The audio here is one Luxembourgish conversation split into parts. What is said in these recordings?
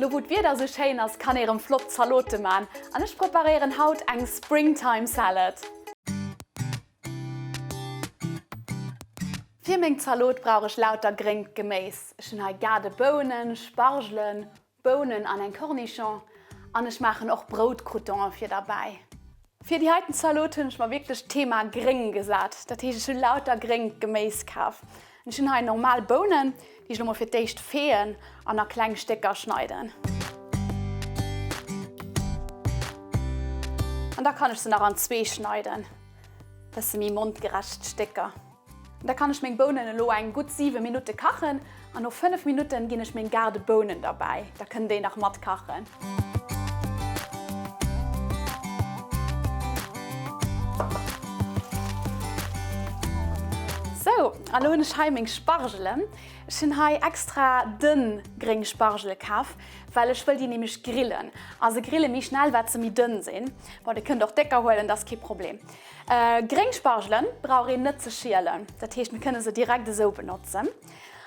Lo wou d'Wieder sou schéin ass, kann ee rem flott Zalote man an ech preparéieren haut eng Springtime Salad. Fir meng Zalot brauch ech lauter gréngt Geméis. Ech hunn hei Gaardebounen, Spargelen, Bounen an eng Cornichon an ech maachen och Broutcroutonen fir derbäi. Fir déi heiten Zalot hunn ech mer wierklech d'Thema gréng gesat. Dat heescht ech hunn lauter gréngt Geméis kaf. An ech hunn hei normal Bounen, déi ech lo mol fir d'éischt feeën an a kleng Stécker schneiden. An da kann ech se nach an zwee schneiden, bësse méi mondgerecht Stécker. Da kann ech meng Bounen elo eng gutt 7 Minutte kachen an no 5 Minutten ginn ech meng Gaardebounen derbäi, da kënnen déi nach mat kachen. Sou, a lo hunn ech hei meng Spargelen. Ech hunn hei extra dënn gréng Spargele kaf, well ech wëll déi nämlech grillen. A se grille méi schnell wat se méi dënn sinn. Bon, dir kënnt och décker huelen, dat ass kee Problem. Gréng Spargelen brauch een net ze schielen, dat heescht mir kënne se direkt esou benotzen.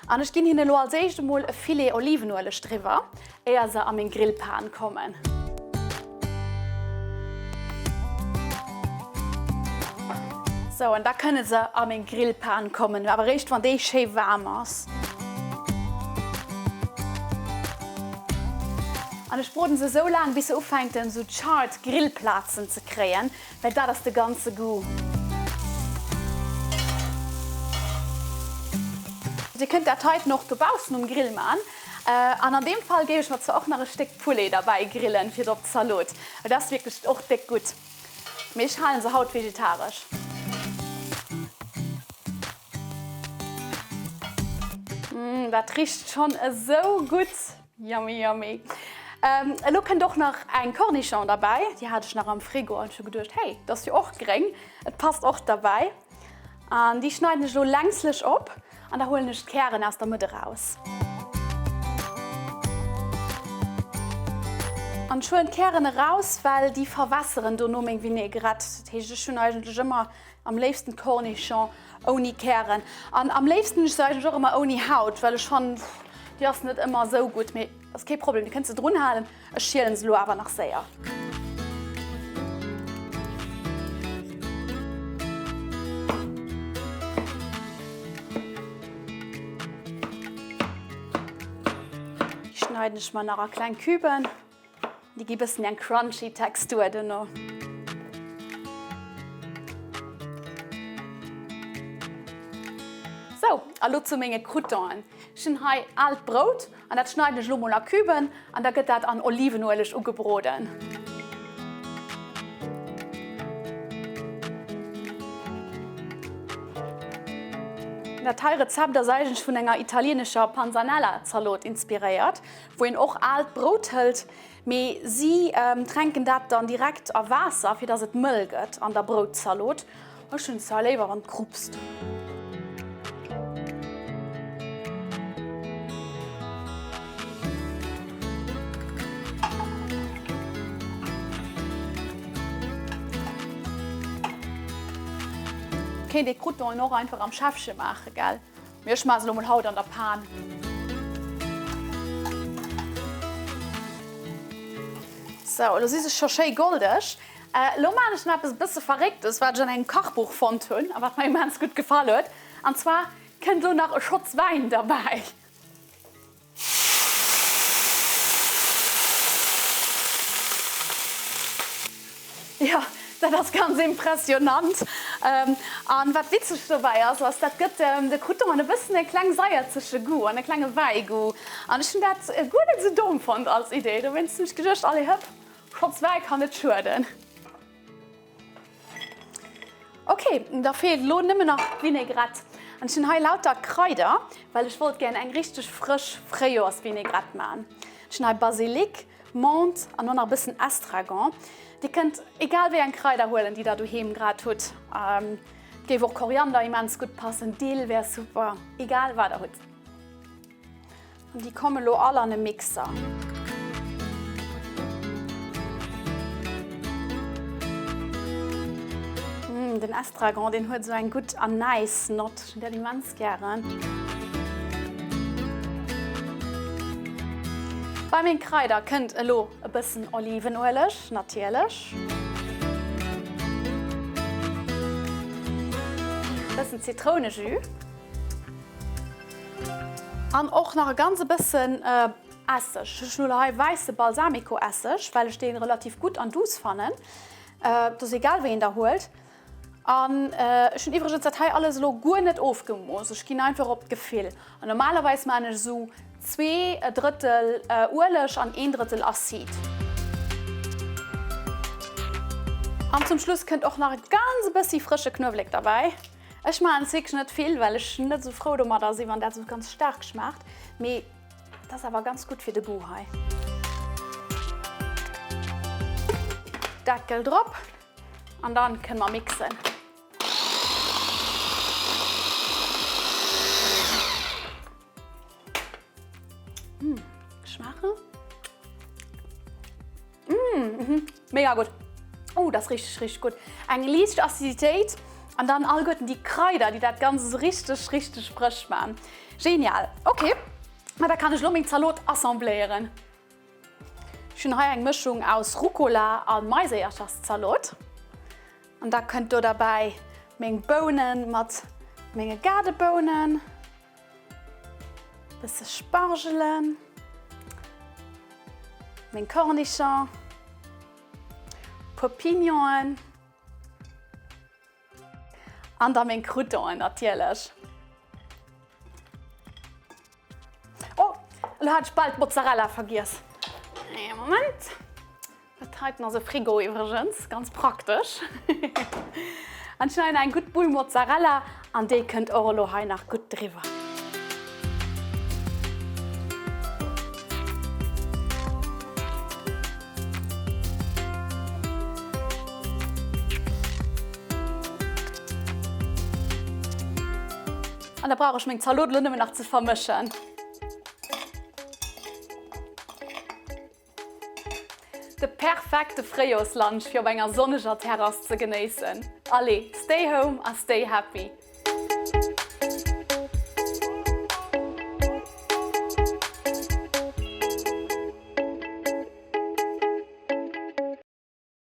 An ech ginn hinne elo als éischt emol e Filet Olivenueleg driwwer, éier se a meng Grillpan kommen. Sou, an da kënne se a meng Grillpan kommen, awer eréischt wann déi schéi waarm ass. An ech broden se esou laang bis se ufänken sou charred Grillplazen ze kréien. Well dat ass de ganze Goût. Dir kënnt dat heiten och dobaussen um Grill man. An an deem Fall géif ech mer zwar och nach e Stéck Poulet derbäi grillen fir op d'Zalot. Well dat ass wierklech och déck gutt. Mee ech halen se haut vegetaresch. Mmh, dat richt schonn esou gutt. Yummy yummy. Elo kënnt och nach eng Cornichon derbäi, déi hat ech nach am Frigo an ech hu geduecht, hey, dat ass jo och gréng, et passt och derbäi. An déi schneiden ech elo längslech op an da huelen ech d'Kären aus der Mëtt eraus. An ech huelen d'Kären eraus, well déi verwässeren dono meng Vinaigrette. Dat heescht, ech hunn eigentlech ëmmer am léifsten d'Cornichon Ouni Kären. An am léifsten hunn ech se eigentlech och ëmmer ouni Haut, well ech fannen, déi ass net ëmmer esou gutt. Mee ass kee Problem, dir kënnt se drun halen. Ech schielen se elo awer nach séier. Déi schneiden ech mer nach a kleng Küben. Déi gi bëssen eng crunchy Textur duerno. Sou, a lo zu menge Croutonen. Ech hunn hei aalt Brout an dat schneiden ech lo mol a Küben an da gëtt dat an Olivenueleg ugebroden. Dat hei Rezept ass eigentlech vun enger italienescher Panzanella-Zalot inspiréiert. Wou een och aalt Brout hëlt, mee si tränken dat dann direkt a Waasser, fir dass et mëll gëtt an der Broutzalot. Ech hunn et zwar léiwer wann et krupst. Kéint ee Croutonen och einfach am Schäffche maachen, gell? Mee ech maa se lo mol haut an der Pan. Sou, elo si se scho schéi goldeg. Elo maan ech nach eppes e bësse Verrécktes, wat ech an engem Kachbuch fonnt hunn a wat mer immens gutt gefall huet. An zwar kënnt elo nach e Schotz Wäin derbäi. Jo, dat ass ganz impressionant. An wat witzeg dobäi ass, ass dat gëtt de Crouton e bëssen e kleng saierzege Goût an e klenge Wäigoût. An ech hunn dat guer net esou domm fonnt als Idee. Dowéinst hunn ech geduecht, allez hëpp, Schotz Wäi kann net schueden. Ok, da feelt elo nëmmen nach d'Vinaigrette. An ech hunn hei lauter Kraider, well ech wollt gären eng richteg frësch Fréijoersvinaigrette maachen. Ech hunn hei Basilik, Menthe an och nach e bëssen Estragon. Dir kënnt egal wéi eng Kraider huelen, déi der doheem grad hutt. Et géif och Koriander immens gutt passen, Dill wär super, egal wat der hutt. An déi komme lo all an e Mixer. Mmh, den Estragon, deen huet esou eng gutt Anäisnott. Ech hunn dat immens gären. Bei meng Kraider kënnt elo e bëssen Olivenueleg, natierlech. Bëssen Zitrounejus. An och nach e ganz e bëssen Esseg. Ech hunn elo hei wäisse Balsamico-Esseg, well ech dee relativ gutt an duuss fannen. Et ass egal wéi een der huelt. An ech hunn iwwregens dat hei alles elo guer net ofgemooss. Ech ginn einfach op d'Gefill. An normalerweis maachen ech esou zwee Drëttel Ueleg an een Drëttel Acide. An zum Schluss kënnt och nach e ganz e bëssi frësche Knuewelek derbäi. Ech maachen es wierklech net vill, well ech net esou frou domadder sinn, wann dat esou ganz staark schmaacht. Mee et ass awer ganz gutt fir de Goût hei. Deckel drop an dann kënne mer mixen. Mmh, schmaachen. Mmh, mega gutt. Oh, dat ass richteg, richteg gutt. Eng liicht Aciditéit an dann alleguerten déi Kraider, déi dat Ganzt esou richteg, richteg frësch maachen. Genial. Ok, ma da kann ech elo meng Zalot assembléieren. Ech hunn hei eng Mëschung aus Rucola a Maiséiercherszalot. An da kënnt do derbäi meng Bounen mat menge Gaardebounen, bësse Spargelen, meng Cornichon, puer Pignonen. An da meng Croutonen natierlech. Oh, elo hat ech bal d'Mozzarella vergiess. Ee Moment. Dat heiten ass e Frigo iwwregens, ganz praktesch. An ech hunn hei nach eng gutt Bull Mozzarella an déi kënnt och elo hei nach gutt driwwer. An da brauch ech meng Zalot elo nëmmen nach ze vermëschen. De perfekte Fréijoerslunch fir op enger sonneger Terrass ze genéissen. Allez, stay home a stay happy!